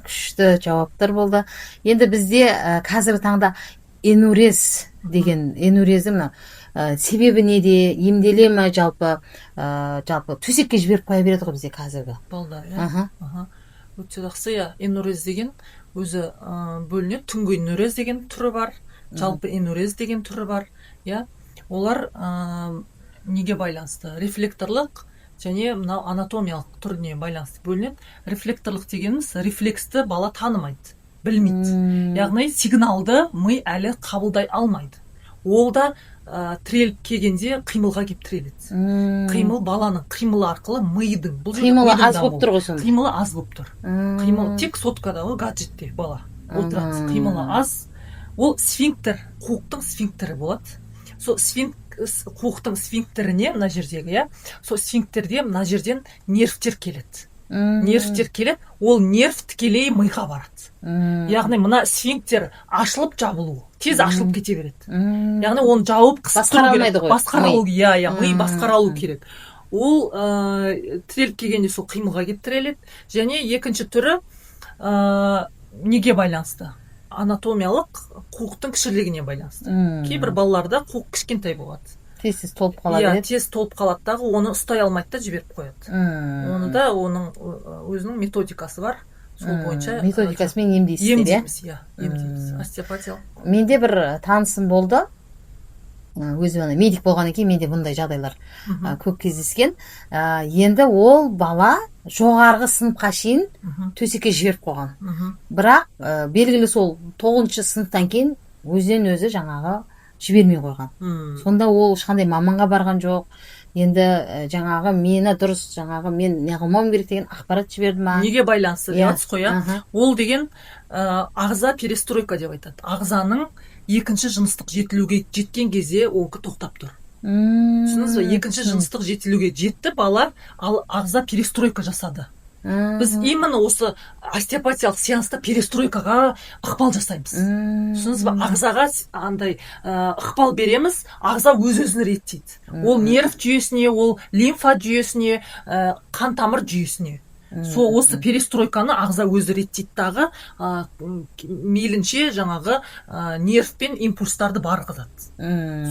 Күшті жауаптар болды. Енді бізде қазіргі таңда энурез деген, энурезді мына себебі неде, емделе ме жалпы? Жалпы төсекке жіберіп қоя береді ғой бізде қазіргі Балдар, иә. Аха, өте жақсы, иә. Энурез деген өзі бөлінеді: түнгі энурез деген түрі бар, жалпы энурез деген түрі бар, иә. Олар неге байланысты? Рефлекторлық және мынау анатомиялық түріне байланысты бөлінеді. Рефлекторлық дегеніміз — рефлексті бала танымайды, білмейді, яғни сигналды ми әлі қабылдай алмайды. Ол да тіреліп келгенде, қимылға келіп тіреледі. Қимыл, баланың қимылы арқылы мидың, бұл жерде Қимылы мидың аз болып дамуы. тұр ғой сонда. Қимылы аз болып тұр. Қимыл тек соткада ғой, гаджетте бала отырады. Қимылы аз. Ол сфинктер, қуықтың сфинктері болады. Сол қуықтың сфинктеріне, мына жердегі, иә, сол сфинктерде мына жерден нервтер келеді. Нервтер келеді, ол нерв тікелей миға барады. Яғни мына сфинктер ашылып жабылу, тез ашылып кете береді. Яғни оны жауып, қысып Басқара тұру керек. алмайды ғой, Басқара ми. алу, иә, ми басқара алу керек. Ол тіреліп келгенде, сол қимылға келіп тіреледі. Және екінші түрі неге байланысты? Анатомиялық қуықтың кішілігіне байланысты. Кейбір балаларда қуық кішкентай болады. Тез тез толып қала береді. Тез толып қалады дағы, оны ұстай алмайды да, жіберіп қояды. Оны да, оның өзінің методикасы бар, сол бойынша. Методикасымен емдейсіздер, иә? Емдейміз, иә, емдейміз остеопатиялық. Менде бір танысым болды. Өзі ана медик болғаннан кейін, менде бұндай жағдайлар көп кездескен. Енді ол бала жоғарғы сыныпқа шейін төсекке жіберіп қойған, бірақ белгілі сол тоғызыншы сыныптан кейін өзінен өзі жаңағы жібермей қойған. Сонда ол ешқандай маманға барған жоқ. Енді жаңағы мені дұрыс, жаңағы мен не қылмауым керек деген ақпарат жіберді ма? Неге байланысты деп Иә. жатсыз ғой, иә? Аха. Ол деген ағза перестройка деп айтады, ағзаның екінші жыныстық жетілуге жеткен кезде онікі тоқтап тұр. Түсіндіңіз ба? Екінші жыныстық жетілуге жетті бала, ал ағза перестройка жасады. Біз именно осы остеопатиялық сеанста перестройкаға ықпал жасаймыз. Түсіндіңіз ба? Ағзаға андай ықпал береміз, ағза өз өзін реттейді. Ол нерв жүйесіне, ол лимфа жүйесіне, қан тамыр жүйесіне. Сол осы перестройканы ағза өзі реттейді дағы, мейлінше жаңағы нерв пен импульстарды барғызады.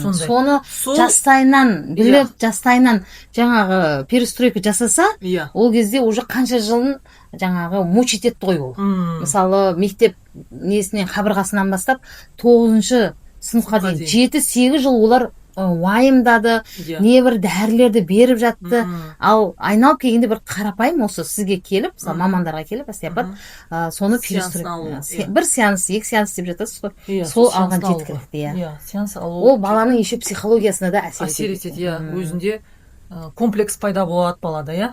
Сондай. Соны Сол жастайынан біліп, жастайынан жаңағы перестройка жасаса, ол кезде уже қанша жылын жаңағы мучить етті ғой ол. Мысалы, мектеп несінен, қабырғасынан бастап тоғызыншы сыныпқа сыныпқа дейін дейін. 7-8 жыл олар уайымдады, небір дәрілерді беріп жатты. Ал айналып келгенде бір қарапайым осы сізге келіп, мысалы, мамандарға келіп, остеопат соны Сеансын перестройка алу, иә. бір сеанс, екі сеанс деп жатасыз ғой. Иә, сол сеансын алған алуға. жеткілікті, иә. Иә, сеанс алу. Ол баланың еще психологиясына да әсер Әсер етеді, иә. Өзінде комплекс пайда болады балада, иә.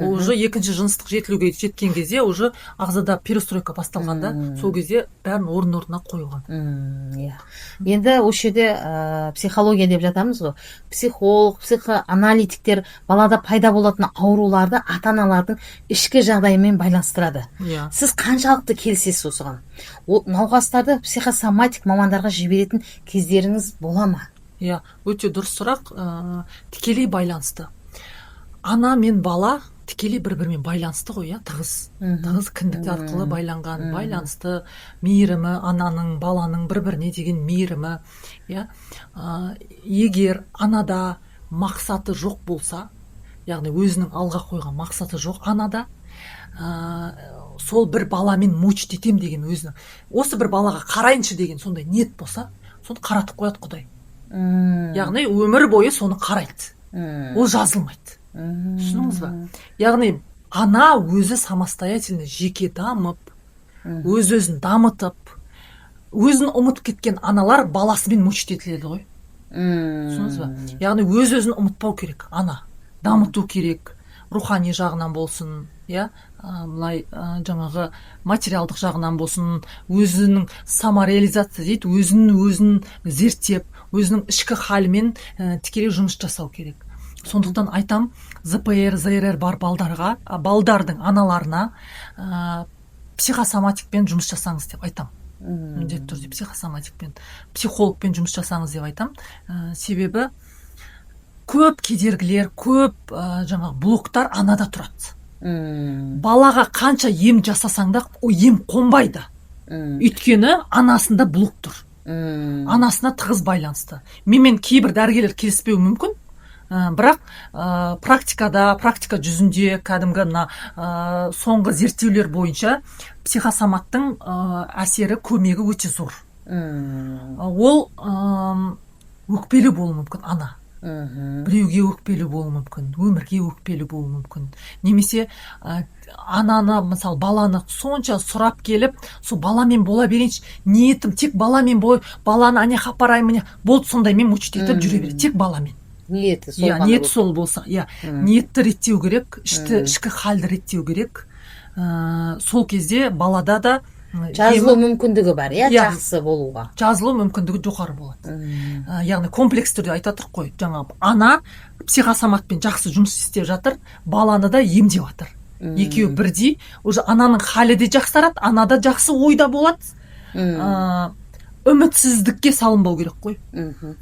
Ол уже екінші жыныстық жетілуге жеткен кезде уже ағзада перестройка басталғанда, сол кезде бәрін орын орнына қойылған. Иә, енді осы жерде психология деп жатамыз ғой. Психолог, психоаналитиктер балада пайда болатын ауруларды ата аналардың ішкі жағдайымен байланыстырады. Сіз қаншалықты келісесіз осыған? Ол науқастарды психосоматик мамандарға жіберетін кездеріңіз бола ма? Иә, өте дұрыс сұрақ. Тікелей байланысты. Ана мен бала тікелей бір бірімен байланысты ғой, иә, тығыз, тығыз, кіндік арқылы байланған, байланысты. Мейірімі, ананың, баланың бір біріне деген мейірімі, иә. Егер анада мақсаты жоқ болса, яғни өзінің алға қойған мақсаты жоқ анада, сол бір баламен мучить етем деген, өзінің осы бір балаға қарайыншы деген сондай ниет болса, соны қаратып қояды құдай. Яғни өмір бойы соны қарайды, ол жазылмайды. Түсіндіңіз ба? Яғни ана өзі самостоятельно, жеке дамып, өз өзін дамытып, өзін ұмытып кеткен аналар баласымен мучить етіледі ғой. Түсіндіңіз ба? Яғни өз өзін ұмытпау керек ана, дамыту керек, рухани жағынан болсын, иә, былай жаңағы материалдық жағынан болсын, өзінің самореализация дейді, өзін өзін зерттеп, өзінің ішкі халімен тікелей жұмыс жасау керек. Сондықтан айтам, ЗПР, ЗРР бар балдарға, балдардың аналарына психосоматикпен жұмыс жасаңыз деп айтам. Міндетті түрде психосоматикпен, психологпен жұмыс жасаңыз деп айтам. Себебі көп кедергілер, көп жаңағы блоктар анада тұрады. Балаға қанша ем жасасаң да, ол ем қонбайды. Өйткені анасында блок тұр. Анасына тығыз байланысты. Менімен кейбір дәрігерлер келіспеуі мүмкін, бірақ практика жүзінде кәдімгі мына соңғы зерттеулер бойынша психосоматтың әсері, көмегі өте зор. Ол өкпелі болуы мүмкін ана. Біреуге өкпелі болуы мүмкін, өмірге өкпелі болуы мүмкін, немесе ананы, мысалы, баланы сонша сұрап келіп, сол баламен бола берейінші, ниетім тек баламен бол, баланы ана жаққа апарайын, міне болды, сондаймен мучить етіп жүре береді тек баламен. Ниеті сол Иә, ғана ниет болып. сол болса, иә. Ниетті реттеу керек, ішті, ішкі халді реттеу керек. Сол кезде балада да Жазылу мүмкіндігі бар, иә? Иә. Жақсы болуға. Жазылу мүмкіндігі жоғары болады. Яғни комплекс түрде айта тұрық қой, жаңа ана психосоматпен жақсы жұмыс істеп жатыр, баланы да емдеп жатыр. Екеуі бірдей, уже ананың халі де жақсарады, анада жақсы ойда болады. Үмітсіздікке салынбау керек қой.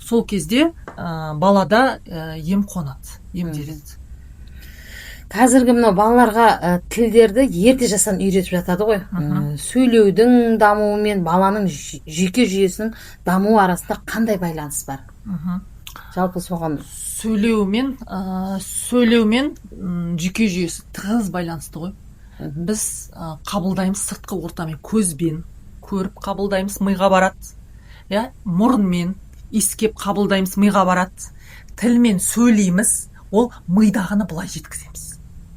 Сол кезде балада ем қонады, емделеді. Қазіргі мынау балаларға тілдерді ерте жастан үйретіп жатады ғой. Сөйлеудің дамуы мен баланың жүйке жүйесінің дамуы арасында қандай байланыс бар? Жалпы соған. Сөйлеумен жүйке жүйесі тығыз байланысты ғой. Біз қабылдаймыз сыртқы ортамен, көзбен көріп қабылдаймыз, миға барады, иә, мұрынмен иіскеп қабылдаймыз, миға барады, тілмен сөйлейміз, ол мидағыны былай жеткіземіз,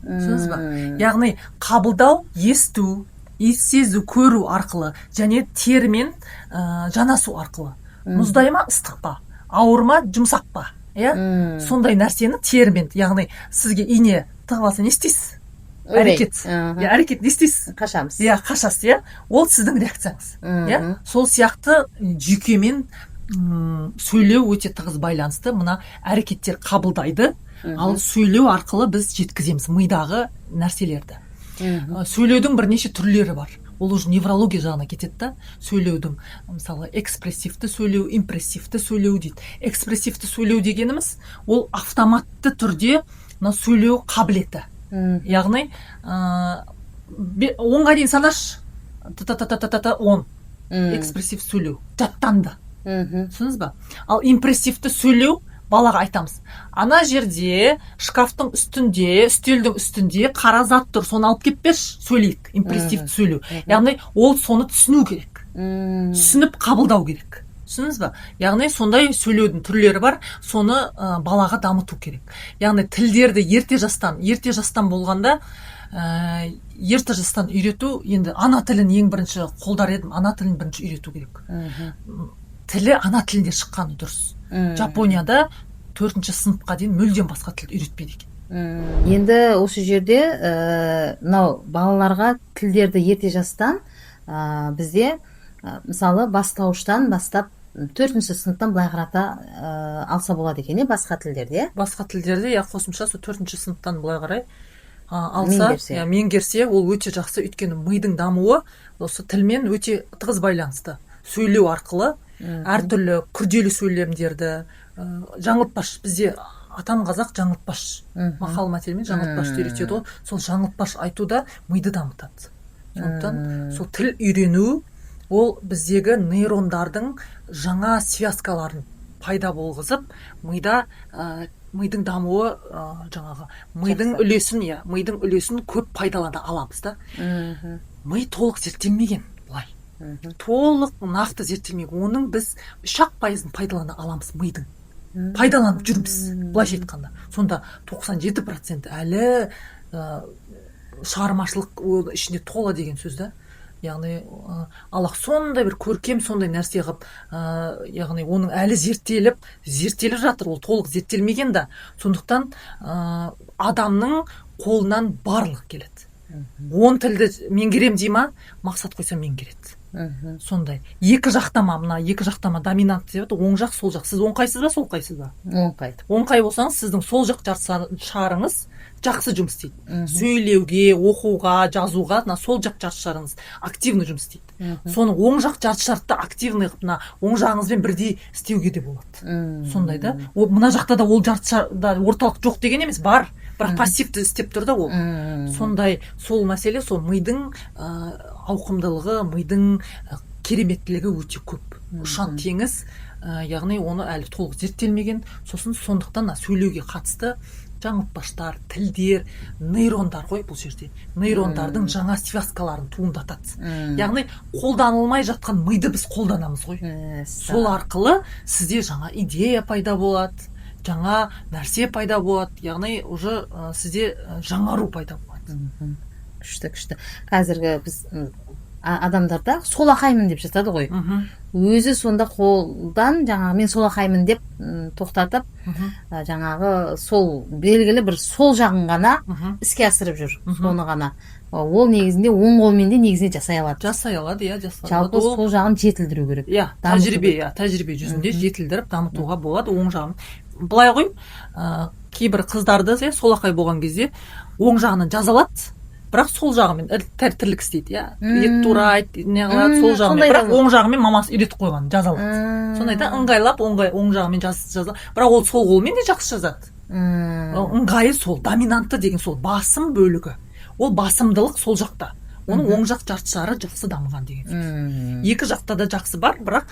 түсіндіңіз ба? Яғни қабылдау, есту, иіс сезу, көру арқылы және терімен жанасу арқылы. Мұздай ма, ыстық па, ауыр ма, жұмсақ па, иә, сондай нәрсені терімен. Яғни сізге ине тығып алса, не істейсіз? Әрекет. Иә, әрекет, не істейсіз? Қашамыз. Иә, қашасыз, иә, ол сіздің реакцияңыз, иә. Сол сияқты жүйкемен сөйлеу өте тығыз байланысты. Мына әрекеттер қабылдайды, ал сөйлеу арқылы біз жеткіземіз мидағы нәрселерді. Сөйлеудің бірнеше түрлері бар, ол уже неврология жағына кетеді да. Сөйлеудің, мысалы, экспрессивті сөйлеу, импрессивті сөйлеу дейді. Экспрессивті сөйлеу дегеніміз ол автоматты түрде мына сөйлеу қабілеті. Яғни 10-ға дейін санашы, та та та та та та 10. Экспрессив сөйлеу жаттанды. Түсіндіңіз ба? Ал импрессивті сөйлеу, балаға айтамыз: ана жерде шкафтың үстінде, үстелдің үстінде қара зат тұр, соны алып келіп берші, сөйлейік. Импрессивті сөйлеу, яғни ол соны түсіну керек, түсініп қабылдау керек, түсіндіңіз ба? Яғни сондай сөйлеудің түрлері бар, соны балаға дамыту керек. Яғни тілдерді ерте жастан болғанда, ерте жастан үйрету. Енді ана тілін ең бірінші қолдар едім, ана тілін бірінші үйрету керек. Тілі ана тілінде шыққаны дұрыс. Жапонияда төртінші сыныпқа дейін мүлдем басқа тілді үйретпейді екен. Енді осы жерде мынау балаларға тілдерді ерте жастан, бізде мысалы, бастауыштан бастап, төртінші сыныптан былай қарата алса болады екен, иә, басқа тілдерде, иә? Басқа тілдерде, иә, қосымша сол төртінші сыныптан былай қарай алса. Меңгерсе. Иә, меңгерсе, ол өте жақсы, өйткені мидың дамуы осы тілмен өте тығыз байланысты. Сөйлеу арқылы әртүрлі күрделі сөйлемдерді, жаңылтпаш, бізде атам қазақ жаңылтпаш, мақал мәтелмен жаңылтпашты үйретеді ғой, сол жаңылтпаш айту да миды дамытады. Сондықтан сол тіл үйрену ол біздегі нейрондардың жаңа связкаларын пайда болғызып, мида мидың дамуы, жаңағы мидың Жақсы. үлесін, иә, мидың үлесін көп пайдалана аламыз да. Ми толық зерттелмеген былай, толық нақты зерттелмеген. Оның біз 3-ақ пайызын пайдалана аламыз, мидың пайдаланып жүрміз былайша айтқанда. Сонда 97% әлі шығармашылық ол ішінде тола деген сөз да. Яғни Аллах сондай бір көркем, сондай нәрсе қылып, яғни оның әлі зерттеліп жатыр, ол толық зерттелмеген да. Сондықтан адамның қолынан барлық келеді. 10 тілді меңгерем дей ма, мақсат қойса, меңгереді. Сондай екі жақтама, мына екі жақтама доминант деп жатыр, оң жақ, сол жақ. Сіз оңқайсыз ба, солқайсыз ба? Оңқай. Оңқай болсаңыз, сіздің сол жақ жарты шарыңыз жақсы жұмыс істейді. Сөйлеуге, оқуға, жазуға мына сол жақ жарты шарыңыз активно жұмыс істейді. Соны оң жақ жарты шарды активный қылып, мына оң жағыңызбен бірдей істеуге де болады. Сондай да. Ол мына жақта да, ол жарты шарда орталық жоқ деген емес, бар. Бірақ пассивті істеп тұр да ол. Сондай сол мәселе, сол мидың ауқымдылығы, мидың кереметтілігі өте көп, ұшан теңіз, яғни оны әлі толық зерттелмеген. Сосын сондықтан мына сөйлеуге қатысты жаңылтпаштар, тілдер, нейрондар ғой, бұл жерде нейрондардың жаңа связкаларын туындатады, яғни қолданылмай жатқан миды біз қолданамыз ғой. Сол арқылы сізде жаңа идея пайда болады, жаңа нәрсе пайда болады, яғни уже сізде жаңару пайда болады. Күшті, күшті. Қазіргі біз адамдарда солақаймын деп жатады ғой. Өзі сонда қолдан жаңағы мен солақаймын деп тоқтатып, жаңағы сол белгілі бір сол жағын ғана іске асырып жүр. Соны ғана. Ол негізінде оң қолмен де негізінде жасай алады. Жасай алады, иә, жасай Жалпы алады. Ол сол жағын жетілдіру керек. Дамыту тәжірибе керек. Иә, тәжірибе жүзінде жетілдіріп, дамытуға болады оң жағын. Былай ғой, кейбір қыздарды, иә, солақай болған кезде оң жағынан жаза алады, бірақ сол жағымен тірлік істейді, иә, ет турайды, не қылады сол жағымен. Сондай да Бірақ бар. оң жағымен мамасы үйретіп қойған, жаза алады. Сондай да, ыңғайлап оң жағымен жаза, бірақ ол сол қолмен де жақсы жазады. Ыңғайы сол, доминантты деген сол басым бөлігі, ол басымдылық сол жақта, оның оң жақ жарты шары жақсы дамыған деген сөз. Екі жақта да жақсы бар, бірақ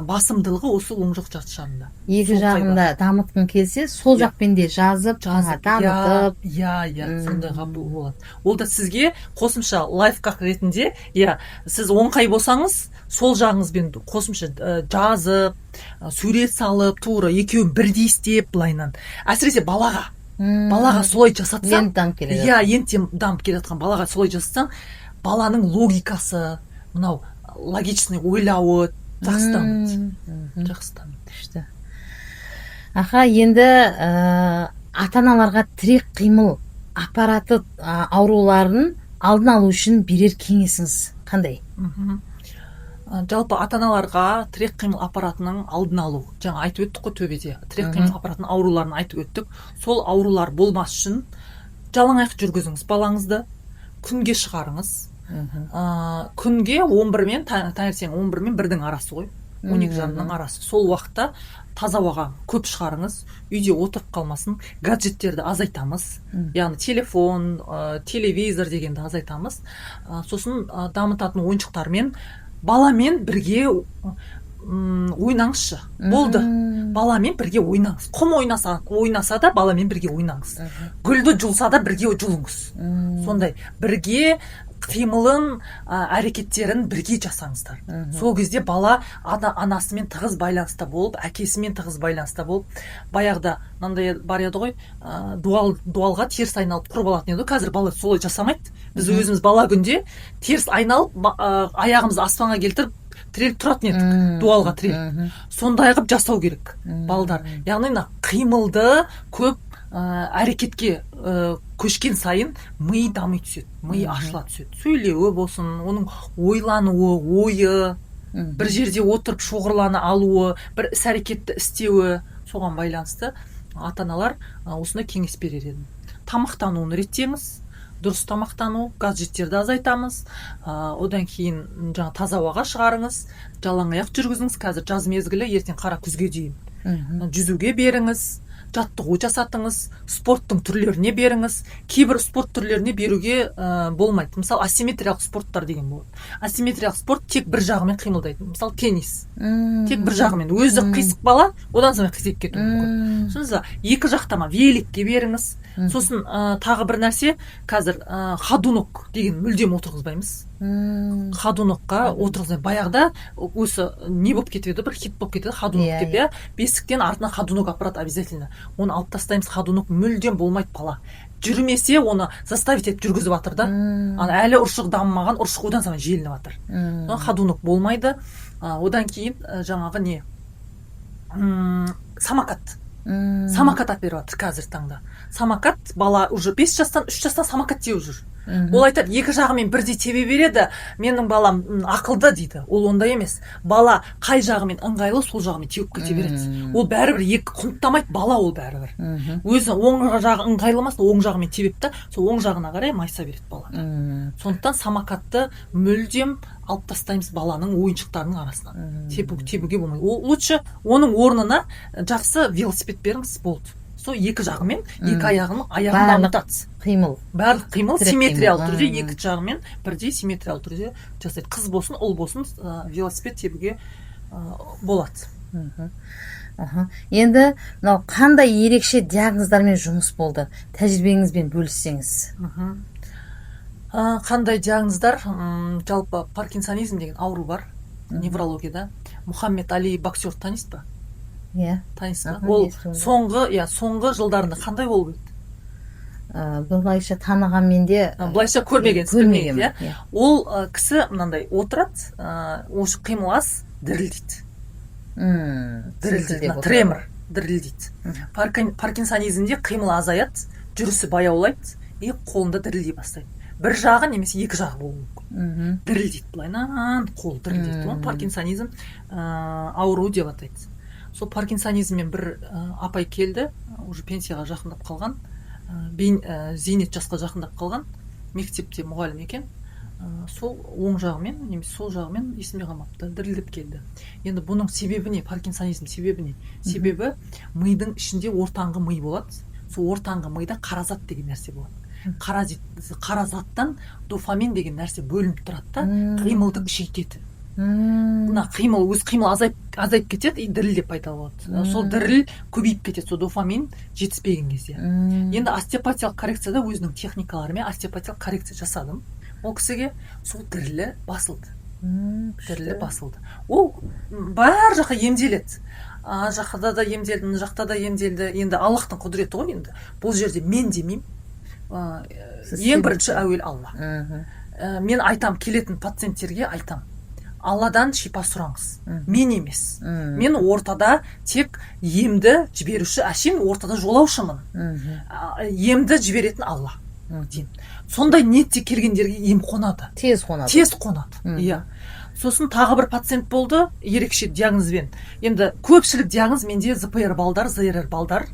басымдылығы осы оң жақ жарты шарында. Екі Сол жағын да дамытқың келсе, сол жақпен де жазып, Жазып, жаңа дамытып. Иә, сондайға болады. Ол да сізге қосымша лайфхак ретінде, иә. Сіз оңқай болсаңыз, сол жағыңызбен қосымша жазып, сурет салып, тура екеуін бірдей істеп, былайынан, әсіресе балаға балаға солай жасатсаң, Енді дамып келе иә, енді дамып келе жатқан балаға солай жасасаң, баланың логикасы, мынау логичный ойлауы жақсы дамиды. Жақсы дамиды. Күшті. Аха, енді ата аналарға тірек қимыл аппараты ауруларын алдын алу үшін берер кеңесіңіз қандай? Жалпы ата аналарға тірек қимыл аппаратының алдын алу, жаңа айтып өттік қой, төбеде тірек қимыл аппаратының ауруларын айтып өттік. Сол аурулар болмас үшін жалаң аяқ жүргізіңіз балаңызды, күнге шығарыңыз. Күнге 11 мен таңертең 11 мен 1-дің арасы ғой, 12:30-ның арасы, сол уақытта таза ауаға көп шығарыңыз, үйде отырып қалмасын. Гаджеттерді азайтамыз, яғни телефон, телевизор дегенді азайтамыз. Сосын дамытатын ойыншықтармен баламен бірге ойнаңызшы, болды. Баламен бірге ойнаңыз, құм ойнаса да, баламен бірге ойнаңыз, гүлді жұлса да, бірге жұлыңыз. Сондай бірге қимылын, әрекеттерін бірге жасаңыздар. Сол кезде бала анасымен тығыз байланыста болып, әкесімен тығыз байланыста болып, баяғыда мынандай бар еді ғой, дуалға теріс айналып тұрып алатын еді ғой. Қазір бала солай жасамайды. Біз өзіміз бала күнде теріс айналып, аяғымызды аспанға келтіріп, тіреліп тұратын едік, дуалға тіреліп. Сондай қылып жасау керек балдар, яғни мына қимылды көп, әрекетке көшкен сайын ми дами түседі, ми ашыла түседі, сөйлеуі болсын, оның ойлануы, ойы, бір жерде отырып шоғырлана алуы, бір іс әрекетті істеуі. Соған байланысты ата аналар осындай кеңес берер едім: тамақтануын реттеңіз, дұрыс тамақтану, гаджеттерді азайтамыз, одан кейін жаңа таза ауаға шығарыңыз, жалаң аяқ жүргізіңіз. Қазір жаз мезгілі, ертең қара күзге дейін жүзуге беріңіз, жаттығу жасатыңыз, спорттың түрлеріне беріңіз. Кейбір спорт түрлеріне беруге болмайды, мысалы, асимметриялық спорттар деген болады. Асимметриялық спорт — тек бір жағымен қимылдайтын, мысалы, теннис, тек бір жағымен. Өзі қисық бала одан сайын қисайып кетуі мүмкін. Түсіндіңіз ба? Екі жақтама великке беріңіз. Сосын тағы бір нәрсе: қазір ходунок деген мүлдем отырғызбаймыз. Ходунокқа отырғызбай, баяғыда осы не болып кетіп еді, бір хит болып кетеді ходунок деп, иә, бесіктен артынан ходунок апарады обязательно. Оны алып тастаймыз, ходунок мүлдем болмайды. Бала жүрмесе, оны заставить етіп жүргізіп жатыр да. Ана әлі ұршық дамымаған, ұршық одан сайын желініп жатыр. Ходунок болмайды. Одан кейін жаңағы не, самокат. Самокат алып беріп жатыр қазіргі таңда. Самокат, бала уже 5 жастан, 3 жастан самокат теуіп жүр. Ол айтады: «Екі жағымен бірдей тебе береді, менің балам ақылды», — дейді. Ол ондай емес, бала қай жағымен ыңғайлы, сол жағымен теуіп кете береді. Ол бәрібір екі құнттамайды бала, ол бәрібір өзі оң жағы ыңғайлы ма, сол оң жағымен тебеді да, сол оң жағына қарай майыса береді бала. Сондықтан самокатты мүлдем алып тастаймыз баланың ойыншықтарының арасынан. Тебуге болмайды. Ол лучше оның орнына жақсы велосипед беріңіз, болды. Сол екі жағымен, екі аяғын Барлық дамытады. Қимыл. Барлық қимыл Тірек симметриялы қимыл. түрде, екі жағымен бірдей симметриялы түрде жасайды. Қыз болсын, ұл болсын, велосипед тебуге болады. Енді мынау қандай ерекше диагноздармен жұмыс болды, тәжірибеңізбен бөліссеңіз? Қандай диагноздар? Жалпы паркинсонизм деген ауру бар неврологияда. Мұхаммед Али боксер, танисыз ба? Иә. Танисыз ба? Аха, Ол естуім бар. соңғы, иә, соңғы жылдарында қандай болып еді? Былайша танығанмен де Былайша көрмегенсіз, көрмегенмін. білмейсіз, иә? Иә. Ол кісі мынандай отырады, осы қимыл аз, дірілдейді. Дірілдейді. Селкілдеп Мына отырады. Тремор, дірілдейді. Паркинсонизмде қимыл азаяды, жүрісі баяулайды и қолында дірілдей бастайды, бір жағы немесе екі жағы болуы мүмкін. Дірілдейді, былайынан қол дірілдейді. Оны паркинсонизм ауру деп атайды. Сол паркинсонизммен бір апай келді, уже пенсияға жақындап қалған, зейнет жасқа жақындап қалған, мектепте мұғалім екен. Сол оң жағымен немесе сол жағымен, есімде қалмапты, дірілдеп келді. Енді бұның себебі не? Паркинсонизм себебі не? Себебі мидың ішінде ортаңғы ми болады. Сол ортаңғы мида қара зат деген нәрсе болады. Қара заттан дофамин деген нәрсе бөлініп тұрады да, қимылды күшейтеді. Мына қимыл, өз қимыл азайып кетеді и дірілдеп пайда болады. Сол діріл көбейіп кетеді сол дофамин жетіспеген кезде. Енді остеопатиялық коррекцияда өзінің техникаларымен остеопатиялық коррекция жасадым ол кісіге, сол дірілі басылды. Дірілі басылды. Ол бар жаққа емделеді, ана жақта да емделді, мына жақта да емделді. Енді Аллахтың құдіреті ғой енді, бұл жерде мен демеймін. Сіз Ең бірінші себепші. әуел Алла. Мен айтам, келетін пациенттерге айтам: Алладан шипа сұраңыз, мен емес. Мен ортада тек емді жіберуші, әшейін ортада жолаушымын. Емді жіберетін Алла деймін. Сондай ниетте келгендерге ем қонады. Тез қонады. Тез қонады. Иә. Сосын тағы бір пациент болды ерекше диагнозбен. Енді көпшілік диагноз менде ЗПР балдар, ЗРР балдар,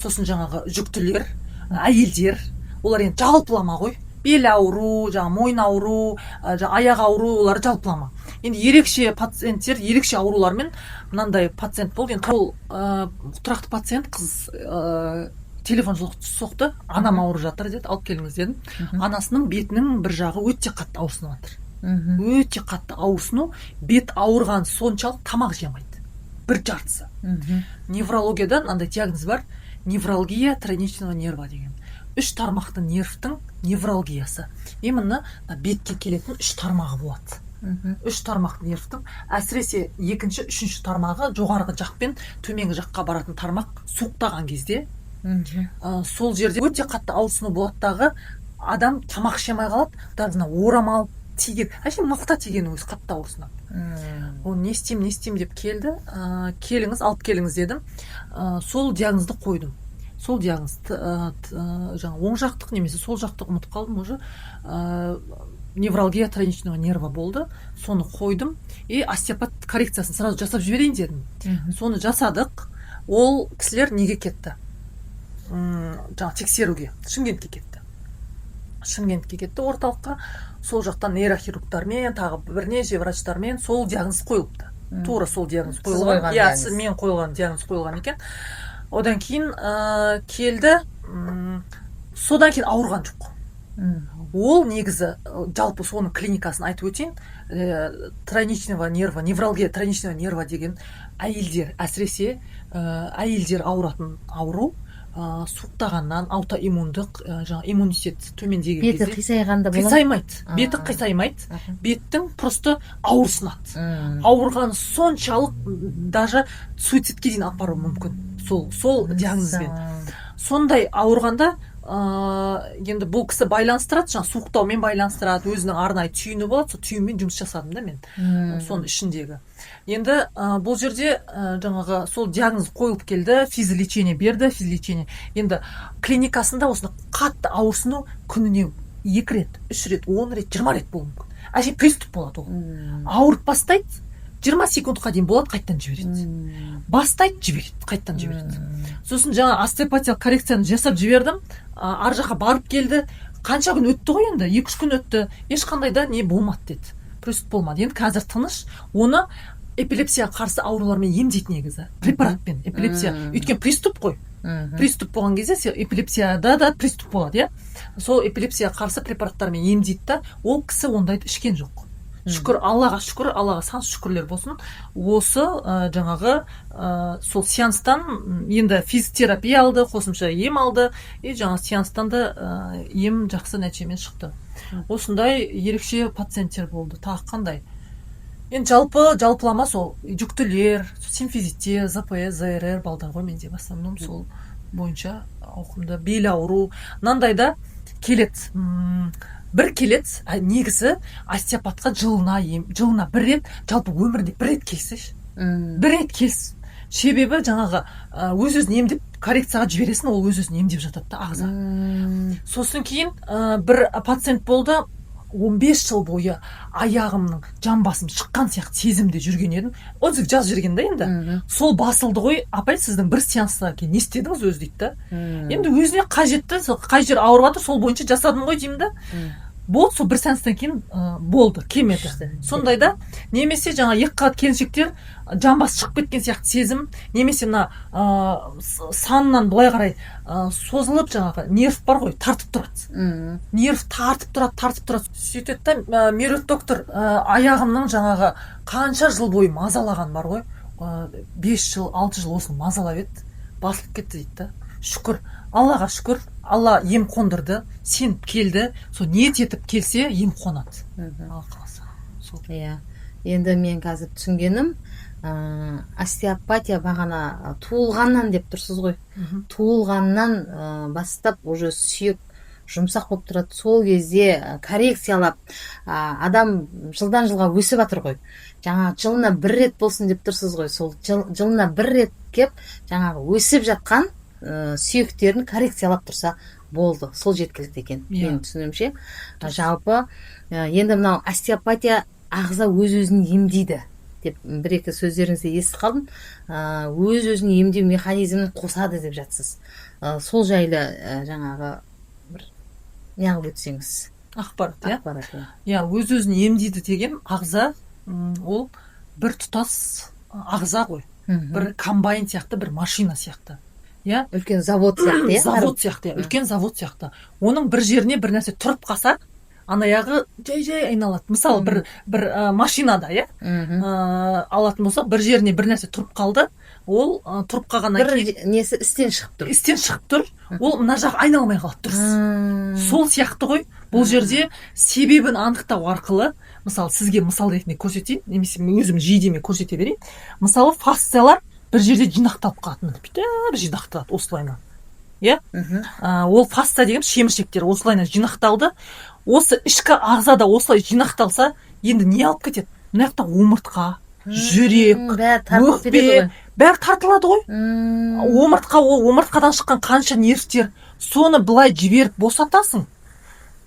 сосын жаңағы жүктілер, әйелдер. Олар енді жалпылама ғой, бел ауру, жаңағы мойын ауру, жаңағы аяқ ауру, олар жалпылама. Енді ерекше пациенттер, ерекше аурулармен мынандай пациент болды. Енді ол тұрақты пациент қыз телефон соқты: «Анам ауырып жатыр», – деді, «алып келіңіз», – дедім. Анасының бетінің бір жағы өте қатты ауырсынып жатыр. Өте қатты ауырсыну, бет ауырған соншалық, тамақ жей алмайды бір жартысы. Неврологияда мынандай диагноз бар: невралгия тройничного нерва деген, үш тармақты нервтің невралгиясы. Именно мына бетке келетін үш тармағы болады. Үш тармақты нервтің, әсіресе екінші, үшінші тармағы, жоғарғы жақ пен төменгі жаққа баратын тармақ суықтаған кезде, сол жерде өте қатты ауырсыну болады дағы, адам тамақ іше алмай қалады. Даже мына орамал тиген, әшейін мақта тиген өзі қатты ауырсынады. Оны не істеймін, не істеймін деп келді. Келіңіз, алып келіңіз дедім. Сол диагнозды қойдым, сол диагноз жаңағы оң жақтық немесе сол жақтық, ұмытып қалдым уже, невралгия тройничного нерва болды. Соны қойдым и остеопат коррекциясын сразу жасап жіберейін дедім. Соны жасадық. Ол кісілер неге кетті? Жаңағы тексеруге Шымкентке кетті. Шымкентке кетті орталыққа. Сол жақтан нейрохирургтармен, тағы бірнеше врачтармен сол диагноз қойылыпты. Тура сол диагноз Сіз қойылған. қойған Иә. диагноз. Мен қойылған диагноз қойылған екен. Одан кейін келді, содан кейін ауырған жоқ. Ол негізі жалпы соның клиникасын айтып өтейін. Тройничного нерва, невралгия тройничного нерва деген әйелдер, әсіресе әйелдер ауыратын ауру. Суықтағаннан, аутоиммундық, жаңағы иммунитет төмендеген Беті кезде. қисайғанда болады? Қисаймайды, беті қисаймайды. Беттің просто ауырсынады. Ауырған соншалық, даже суицидке дейін алып баруы мүмкін сол диагнозбен. Сондай ауырғанда, енді бұл кісі байланыстырады, жаңағы суықтаумен байланыстырады. Өзінің арнайы түйіні болады, сол түйінмен жұмыс жасадым да мен. Соның ішіндегі енді бұл жерде жаңағы сол диагноз қойылып келді, физлечение берді. Физлечение енді клиникасында осыны қатты ауырсыну күніне екі рет, үш рет, 10 рет, 20 рет болуы мүмкін. Әшейін приступ болады ол. Ауырып бастайды, 20 секундқа дейін болады, қайтадан жібереді. Бастайды, жібереді, қайтадан жібереді. Сосын жаңа остеопатиялық коррекцияны жасап жібердім. Ар жаққа барып келді. Қанша күн өтті ғой енді, 2-3 күн өтті, ешқандай да не болмады деді, приступ болмады, енді қазір тыныш. Оны эпилепсияға қарсы аурулармен емдейді негізі, препаратпен эпилепсия. Өйткені приступ қой. Приступ болған кезде, эпилепсияда да приступ болады, иә, сол эпилепсияға қарсы препараттармен емдейді да, ол кісі ондайды ішкен жоқ. Шүкір Аллаға, шүкір Аллаға, сан шүкірлер болсын. Осы жаңағы сол сеанстан енді физиотерапия алды, қосымша ем алды, и жаңа сеанстан да ем жақсы нәтижемен шықты. Осындай ерекше пациенттер болды. Тағы қандай? Енді жалпы, жалпылама сол жүктілер, симфизиттер, ЗПС, ЗРР балдар ғой менде в основном, сол бойынша ауқымды. Бел ауру мынандай да келеді, бір келеді. Негізі остеопатқа жылына жылына бір рет, жалпы өмірінде бір рет келсеші, бір рет келсін. Себебі жаңағы өз өзін емдеп, коррекцияға жібересің, ол өз өзін емдеп жатады да ағза. Сосын кейін бір пациент болды: 15 жыл бойы аяғымның, жамбасым шыққан сияқты сезімде жүрген едім, отзыв жазып жіберген да енді. Сол басылды ғой, апай, сіздің бір сеанстан кейін не істедіңіз өзі дейді да. Енді өзіне қажетті, сол қай жер ауырып жатыр, сол бойынша жасадым ғой деймін да. Болды, сол бір сеанстан кейін болды, келмеді. Сондай да. Немесе жаңа екі қабат келіншектер, жамбасы шығып кеткен сияқты сезім, немесе мына санынан былай қарай созылып, жаңағы нерв бар ғой, тартып тұрады. Нерв тартып тұрады, тартып тұрады, сөйтеді да: «Меруерт доктор, аяғымның жаңағы қанша жыл бойы мазалаған бар ғой, 5 жыл, 6 жыл осыны мазалап еді, басылып кетті», — дейді да. Шүкір Аллаға, шүкір, Алла ем қондырды. Сеніп келді, сол ниет етіп келсе, ем қонады. Алла қаласа, сол. Иә, енді мен қазір түсінгенім, остеопатия бағана туылғаннан деп тұрсыз ғой. Туылғаннан бастап уже сүйек жұмсақ болып тұрады. Сол кезде коррекциялап, адам жылдан жылға өсіп жатыр ғой. Жаңа жылына бір рет болсын деп тұрсыз ғой. Сол жылына бір рет кеп, жаңағы өсіп жатқан сүйектерін коррекциялап тұрса болды, сол жеткілікті екен. Менің түсінуімше, жалпы енді мынау остеопатия ағза өз өзін емдейді деп бір екі сөздеріңізде естіп қалдым. Өз өзін емдеу механизмін қосады деп жатсыз. Сол жайлы жаңағы бір неғып өтсеңіз. Ақпарат, иә. Ақпарат, иә. Иә, өз өзін емдейді деген ағза, ол бір тұтас ағза ғой. Бір комбайн сияқты, бір машина сияқты, иә. Үлкен завод сияқты, иә. Завод сияқты, иә, үлкен завод сияқты. Оның бір жеріне бір нәрсе тұрып қалса, ана аяғы жай жай айналады. Мысалы, бір машинада, иә, алатын болсақ, бір жеріне бір нәрсе тұрып қалды, ол тұрып қалғаннан бір кейін несі істен шығып тұр. Істен шығып тұр, ол мына жақ айналмай қалады дұрыс. Сол сияқты ғой бұл жерде себебін анықтау арқылы. Мысалы, сізге мысал ретінде көрсетейін немесе мен өзім жейдеме көрсете берейін. Мысалы, фасциялар бір жерде жинақталып қалады, міне, бүйтіп жинақталады осылайынан, иә. Ол фасция деген шеміршектер осылайынан жинақталды. Осы ішкі ағзада осылай жинақталса, енді не алып кетеді? Мына жақта омыртқа, жүрек, Бәрі тартылып өкпе, кетеді ғой. Бәрі тартылады ғой. Омыртқа, ол омыртқадан шыққан қанша нервтер, соны былай жіберіп босатасың,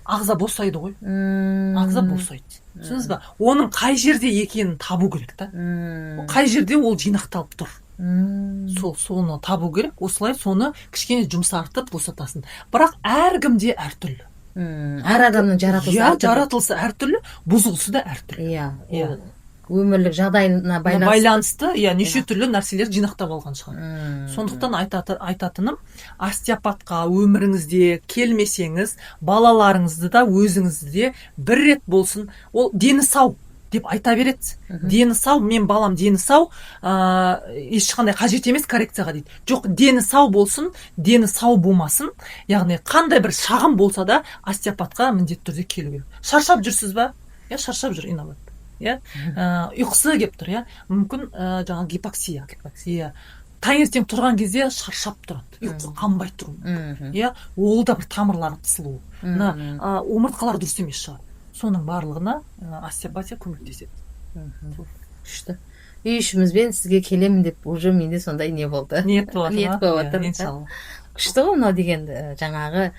ағза босайды ғой. Ағза босайды, түсіндіңіз ба? Оның қай жерде екенін табу керек та. Қай жерде ол жинақталып тұр, сол соны табу керек. Осылай соны кішкене жұмсартып босатасың. Бірақ әркімде әртүрлі. Әр адамның жаратылысы әртүрлі. Жаратылысы әртүрлі, бұзылысы да әртүрлі. Иә, ол өмірлік жағдайына байланысты. Байланысты, иә, неше түрлі нәрселер жинақтап алған шығар. Сондықтан айтатыным, остеопатқа өміріңізде келмесеңіз, балаларыңызды да, өзіңізді де бір рет болсын. Ол дені сау деп айта береді. Дені сау, мен балам дені сау, ешқандай қажет емес коррекцияға дейді. Жоқ, дені сау болсын, дені сау болмасын, яғни қандай бір шағым болса да, остеопатқа міндетті түрде келу керек. Шаршап жүрсіз ба, иә, шаршап жүр инабат, иә, ұйқысы келіп тұр, иә, мүмкін, жаңағы гипоксия, иә, таңертең тұрған кезде шаршап тұрады, ұйқы қанбай тұруы мүмкін. Иә, ол да бір тамырлары қысылуы, мына омыртқалар дұрыс емес шығар. Соның барлығына остеопатия көмектеседі. Күшті. Үй ішімізбен сізге келемін деп уже менде сондай не болды. Ниет болып жатыр Ниет ма? болып Иә, жатыр. иншалла. Күшті ғой мынау деген, жаңағы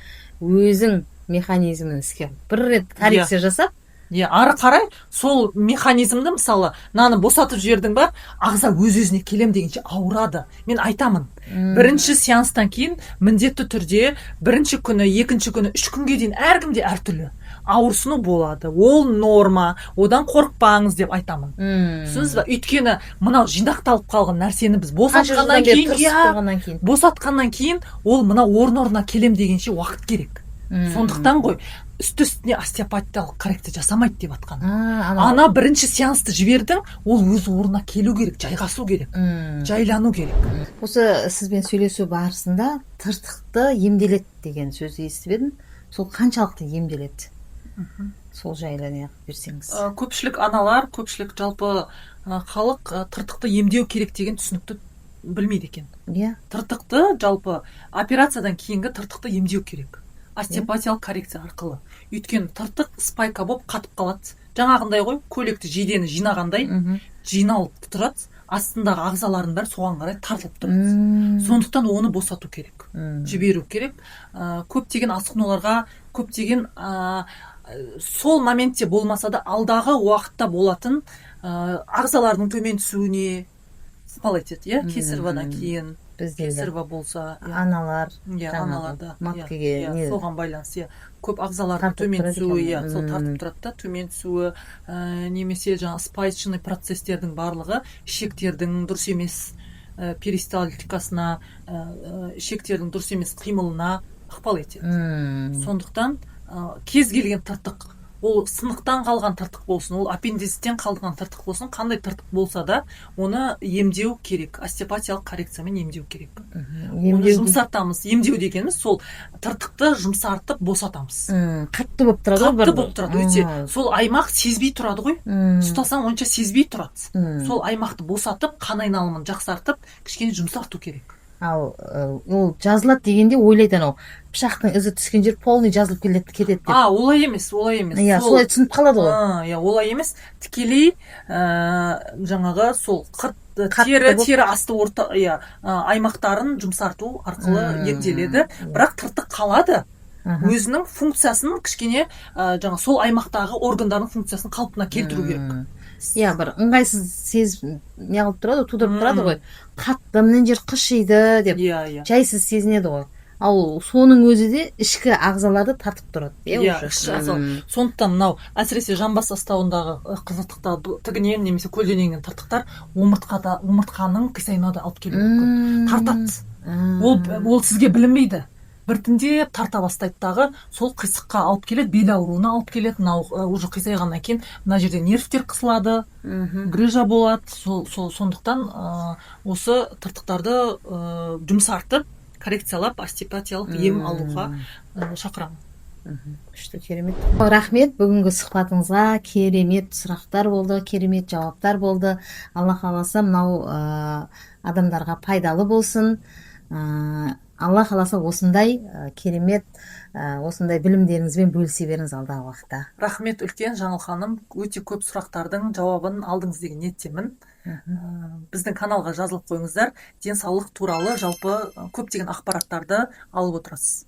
өзің механизмін іске бір рет коррекция жасап. Иә, ары қарай сол механизмді, мысалы, мынаны босатып жібердің ба, ағза өз өзіне келем дегенше ауырады. Мен айтамын, бірінші сеанстан кейін міндетті түрде бірінші күні, екінші күні, 3 күнге дейін, әркімде әртүрлі. Ауырсыну болады, ол норма, одан қорықпаңыз деп айтамын. Түсіндіңіз ба? Өйткені мынау жинақталып қалған нәрсені біз Қанша босатқаннан жылдан бері кейін, тырысып иә, тұрғаннан кейін. Босатқаннан кейін ол мына орын орнына келем дегенше уақыт керек. Сондықтан ғой үсті үстіне остеопатиялық коррекция жасамайды деп жатқан. Ана Ана бірінші сеансты жібердің, ол өз орнына келу керек, жайғасу керек, жайлану керек. Осы сізбен сөйлесу барысында тыртықты емделеді деген сөзді естіп едім. Сол қаншалықты емделеді, сол жайлы не қылып берсеңіз. Көпшілік аналар, көпшілік жалпы халық тыртықты емдеу керек деген түсінікті білмейді екен. Тыртықты, жалпы операциядан кейінгі тыртықты емдеу керек остеопатиялық коррекция арқылы, өйткені тыртық спайка болып қатып қалады, жаңағындай ғой, көйлекті, жейдені жинағандай жиналып тұрады, астындағы ағзалардың бәрі соған қарай тартылып тұрады. Сондықтан оны босату керек, жіберу керек. Көптеген асқынуларға, көптеген сол моментте болмаса да, алдағы уақытта болатын ағзалардың төмен түсуіне ықпал етеді, иә, кесаревадан кейін. Бізде де Кесарево болса, иә. Аналар иә, жаңағы аналарда, иә, маткаге иә, не соған байланысты, иә, көп ағзалардың тартып төмен тұрады түсуі, екен. иә, сол тартып тұрады да, төмен түсуі немесе жаңағы спаечный процесстердің барлығы ішектердің дұрыс емес перистальтикасына, ішектердің дұрыс емес қимылына ықпал етеді. Сондықтан кез келген тыртық, ол сынықтан қалған тыртық болсын, ол аппендициттен қалған тыртық болсын, қандай тыртық болса да, оны емдеу керек, остеопатиялық коррекциямен емдеу керек. Оны жұмсартамыз. Емдеу дегеніміз сол тыртықты жұмсартып, босатамыз. Қатты болып тұрады ғой. Қатты болып тұрады өте. Сол аймақ сезбей тұрады ғой, ұстасаң, онша сезбей тұрады. Сол аймақты босатып, қан айналымын жақсартып, кішкене жұмсарту керек. Ал ол жазылады дегенде ойлайды, анау пышақтың ізі түскен жер полный жазылып келеді, кетеді деп. А, олай емес, олай емес. Иә, солай түсініп қалады ғой. А, иә, олай емес. Тікелей жаңағы сол қырт Қатты тері болып- тері асты орта, иә, аймақтарын жұмсарту арқылы емделеді, бірақ тыртық қалады. Өзінің функциясын кішкене жаңа сол аймақтағы органдардың функциясын қалпына келтіру керек. Иә, бір ыңғайсыз сезім не қылып тұрады ғой, тудырып тұрады ғой, қатты, мына жер қышиды деп. иә иә Жайсыз сезінеді ғой. Ал соның өзі де ішкі ағзаларды тартып тұрады, иә, Иә, уже. Ішкі ағза. Сондықтан мынау әсіресе жамбас астауындағы қызылтықта тігінен немесе көлденеңнен тыртықтар омыртқада, омыртқаның қисаюына да алып келуі мүмкін. Тартады. Ол сізге білінбейді, біртіндеп тарта бастайды дағы, сол қисыққа алып келеді, бел ауруына алып келеді. Мынау уже қисайғаннан кейін мына жерде нервтер қысылады, грыжа болады. Сол сондықтан осы тыртықтарды жұмсартып, коррекциялап, остеопатиялық ем алуға шақырамын. Күшті, керемет, рахмет бүгінгі сұхбатыңызға. Керемет сұрақтар болды, керемет жауаптар болды. Алла қаласа, мынау адамдарға пайдалы болсын. Алла қаласа, осындай керемет осындай білімдеріңізбен бөлісе беріңіз алдағы уақытта. Рахмет үлкен, Жаңыл ханым. Өте көп сұрақтардың жауабын алдыңыз деген ниеттемін. Біздің каналға жазылып қойыңыздар, денсаулық туралы жалпы көптеген ақпараттарды алып отырасыз.